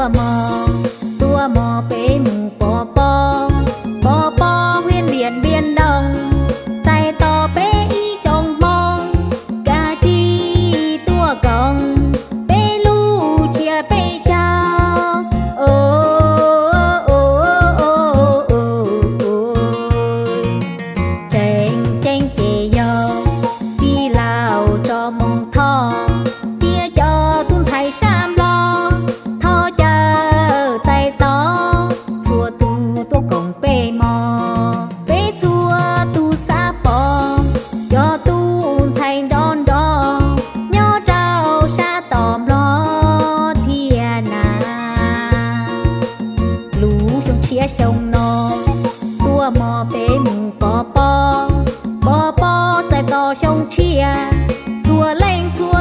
Tuaj mog, tuaj mog peb mus pov pob, pov pob huab ntiam npiab nroog, txais tos peb ib tsoom Hmoob, kav tsij tuaj koom, peb lub tshia peb caug. Tseem ceeb ces yog tij laug Tso Moo Thoj thiab cov tub ntxhais sab Nplog, thov caw txais tos txhua tus tuaj koom peb mog. Peb txhua tus xav pom cov tub ntxhais nrov nrov nyob rau sab tom Nplog thiab na. Lub xyoo tshiab xyoo no, tuaj mog peb mus pov pob, pov pob txais tos xyoo tshiab, txhua leej txhua